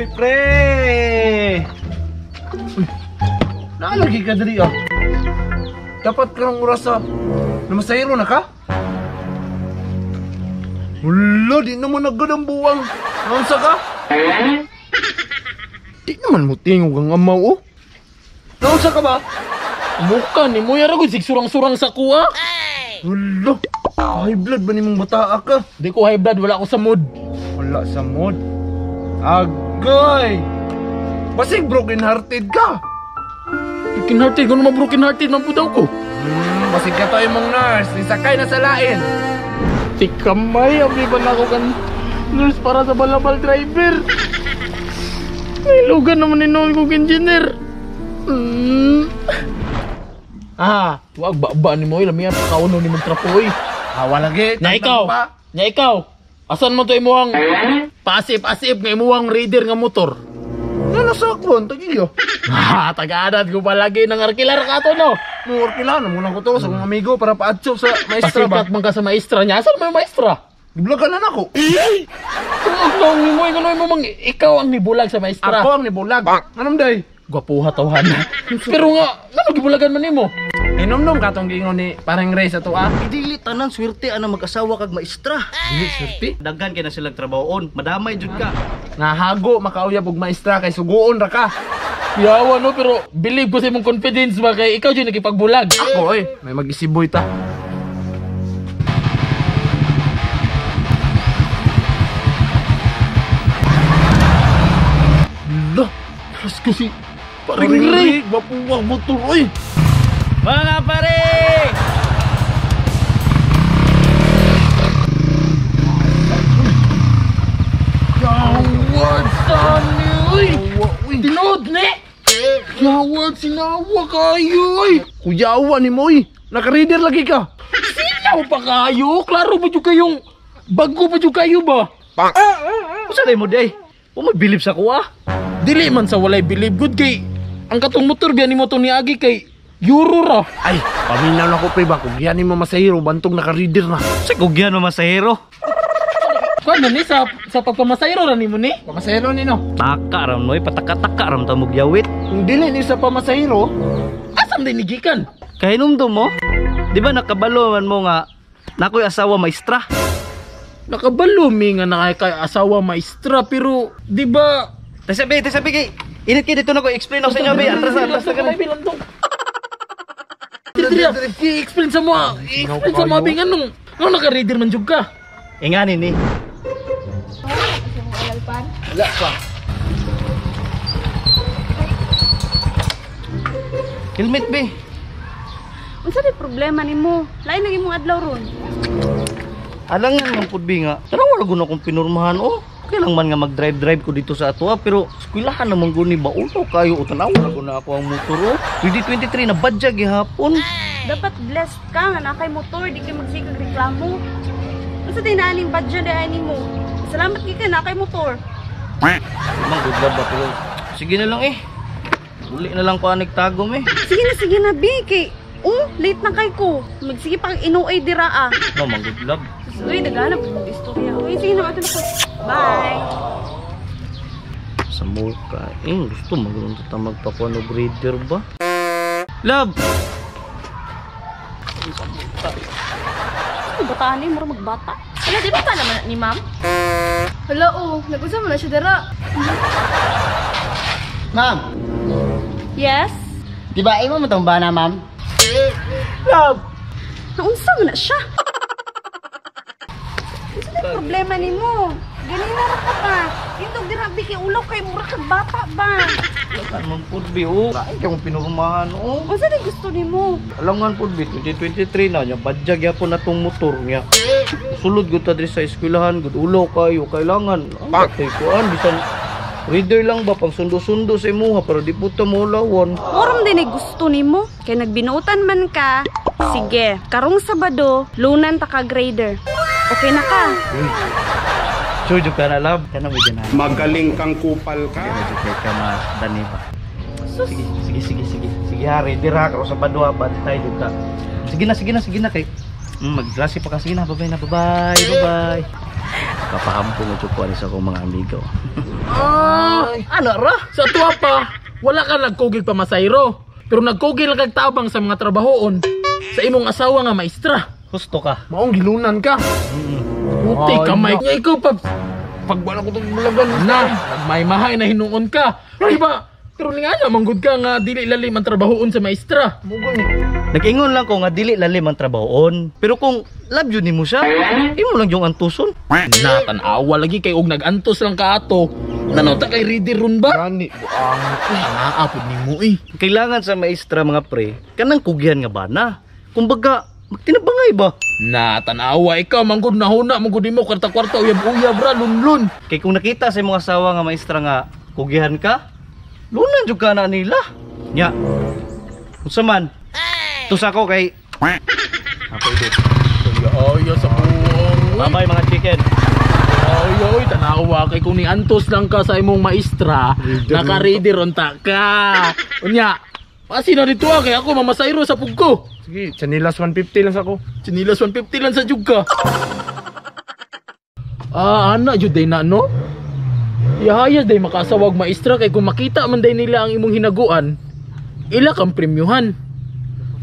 Uy, pre! Uy, naalagi ka diri ah. Dapat karong oras ah. Namasayro na ka? Wala, di naman agad ang buwang. Naunsa ka? Di naman mo tingog ang amaw oh. Naunsa ka ba? Muka ni mo yara ko sigsurang-surang sa kuha. Wala, high blood ba ni mong bataa ka? Di ko high blood, wala ko sa mood. Wala sa mood? Agoy! Basig broken hearted ka! Broken hearted? Kung naman broken hearted, mampudaw ko. Basig ka to imong nurse, nisakay na sa lain. Di kamay, abi ba na ako kan nurse para sa balabal driver. May lugan naman ni noon kong engineer. Ah, wag ba ni mo, lamiya pa kauno ni mong trapo eh. Ah, wala gi. Nya ikaw, nya ikaw. Asan mo to imuhang pasip-asip nga imuhang rider nga motor? Nga nasa akon, tagiyo. Ah, taga-adat ko palagi ng arkilar ka to, no? Mo arkilar, namulang ko to sa akong amigo para pa-adso sa maestra ba? Pasikat man ka sa maestra niya. Asan mo yung maestra? Gibulagan na nako. Kung mo, ikaw mo mang ikaw ang nibulag sa maestra. Ako ang nibulag. Anong day? Gwapuha tawhan. Pero nga, ano gibulagan man nimo? Inomnom ka tong giingon ni parang Ray sa tuwa. Dili tanan swerte ana mag-asawa kag maestra. Dili swerte. Daghan kay na silang trabahoon, madamay jud ka. Nahago makauyab og maestra kay suguon ra ka. Yawa no, pero believe ko sa imong confidence ba kay ikaw jud nakipagbulag. Ako oy, may mag-isiboy ta. Lah, plus ko si Paring Ray, gwapuwang motor oy. Mga pare! Yawad sani oy! Tinuod ni! Yawad sinawa kayo oy! Kuyawa ni mo oy! Naka-reader lagi ka! Sinaw pa kayo? Klaro ba dyan kayong bago ba dyan kayo ba? Pang! Usa day mo day? Huwag magbilib sa kuha! Dili man sa walay bilib good kay ang katong motor biya ni mo itong niagi kay Euro ra. Ay, paminaw na ko pre ba? Kung yan ni Masahiro, bantog naka-reader na. Sa kung yan Masahiro? Kuan ni sa pagpamasahiro ra nimo ni? Pamasahiro ni no? Taka ram noy, pataka-taka ram ta magyawit. Kung dili ni sa pamasahiro, asam din gikan? Kahinumdum mo? Di ba nakabalo man mo nga nakoy asawa maestra? Nakabalo mi nga nakay asawa maestra pero di ba? Tasabi, tasabi kay init kay dito na ko explain ako sa inyo be. Atras atras na kami. I-explain sa mo, i-explain sa mo abi nganong naka-reader man jud ka. Ingani ni. Wala pa. Helmet be. Unsa di problema nimo? Lain lagi mong adlaw ron. Alangan man pud bi nga. Tanaw wala gud akong pinurmahan oh. Okay lang man nga mag-drive-drive ko dito sa atoa pero eskwelahan naman gud ni ba ulo kayo o tanaw wala gud na ako ang motor oh. 2023 na badya gihapon. Dapat blessed ka nga naa kay motor, di kay magsigag reklamo. Unsa day naaning badya day ani mo? Salamat gyud ka naa kay motor. Mang good love ba pero sige na lang eh. Uli na lang ko anig tagom eh. Sige na bi kay oh, late na kay ko. Magsige pa kag inuay dira ah. No, mang good love. Uy, naghanap ko istorya. Uy, sige na, ato na ko. Bye. Sa muka eh, gusto magron ta magpakuan og reader ba? Love. Ano bataan ni mura magbata? Hala, di ba pa naman ni ma'am? Hala oh, nag-usa man na siya dira. Ma'am. Yes. Di ba imo mo tong bana, ma'am? Love. Naunsa man na siya? Unsa na problema nimo? Ganina ra ka pa. Indog dira bi kay ulaw kay mura kag bata ba. Wala man pud bi oh. Lain kay mong pinurmahan oh. Unsa na gusto nimo? Alangan pud bi 2023 na nya badya gyapon na tong motor niya. Sulod gud ta diri sa eskwelahan gud ulaw kayo kailangan. Ang kuan bisan reader lang ba pang sundo-sundo sa imuha para di pud ta moulawan. Morom din ay gusto nimo kay nagbinuotan man ka. Sige, karong Sabado lunan ta ka grader. Okay na ka. Sure jud ka na love. Kana mo dyan. Magaling kang kupal ka. Kana jud kay ka madani ba. Sige, sige, sige, sige. Sige ha, ready ra karon sa Sabado ha, bantay jud ka. Sige na, sige na, sige na kay. Magklase pa ka, sige na, bye-bye na, bye-bye, bye-bye. Kapahampong na jud ko ani sa akong mga amigo. Ah, Ano ra? sa tuwa pa, wala ka nagkugil pa masayro. Pero nagkugil kag tabang sa mga trabahoon sa imong asawa nga maestra. Husto ka. Maong gilunan ka. Puti kamay niya ikaw pa. Pag wala ko itong bulagan. Na, nagmaymahay na hinuon ka. Di ba? Pero nga na, manggod ka nga dili lalim ang trabahoon sa maestra. Mugo ni. Nag-ingon lang ko nga dili lalim ang trabahoon. Pero kung love yun nimo siya, imo lang yung antuson. Na, tanawa lagi kay og nag-antos lang ka ato. Nanaw ta kay ready ron ba? Gani, buang. Ang aapod nimo eh. Kailangan sa maestra mga pre, kanang kugyan nga bana. Kumbaga, magtinabangay ba? Na, tanawa ikaw, manggod na huna, manggod nimo kwarta-kwarta, uyab-uyab ra, lunlun. Kay kung nakita sa imong asawa nga maestra nga kugyan ka, lunan jud ka na nila. Nya. Unsa man? Tusa ko kay Ay, sa buong. Bye-bye mga chicken. Ay, ay, tanawa kay kung niantos lang ka sa imong maestra, naka-ready ron ta ka. Unya, pasi na dito ah, kay ako mamasayro sa pugko. Sige, chanilas 150 lang sa ko. Chinilas 150 lang sa jug ka. Ah, ana jud day na no. Yahaya day makasawag maestra kay kung makita man day nila ang imong hinaguan, ila kang premyuhan.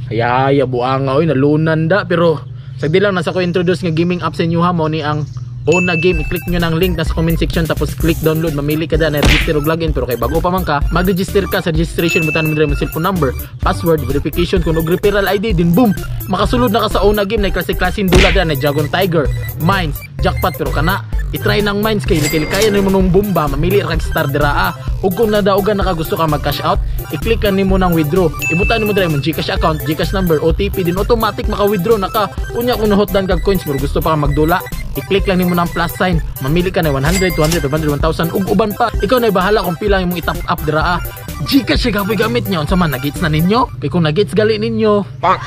Hayaya buanga oy nalunan da pero sagdi lang nasa ko introduce nga gaming app sa inyo ha mo ni ang Ona game, i-click nyo ng link nasa comment section tapos click download, mamili ka da na register og login pero kay bago pa man ka, mag-register ka sa registration butan mo diri mo cellphone number, password, verification kung og referral ID din boom, makasulod na ka sa Ona game na klase-klaseng dula da na Dragon Tiger, Mines, Jackpot pero kana i-try ng Mines kay likay-likayan nimo nung bomba, mamili ra kag star dira ah. Ug kung nadaugan na ka gusto ka mag-cash out, i-click lang nimo ng withdraw. Ibutan nimo dira imong GCash account, GCash number, OTP din automatic maka-withdraw na ka. Unya kung nahotdan kag coins pero gusto pa ka magdula, i-click lang nimo ng plus sign. Mamili ka na 100, 200, 500, 1,000 ug uban pa. Ikaw na bahala kung pila imong i-top up dira ah. GCash siya gapoy gamit niya. Unsa man nagits na ninyo? Kay kung nagits gali ninyo, Pak.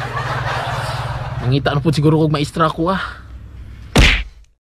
mangita na pud siguro kog maestra ko ah.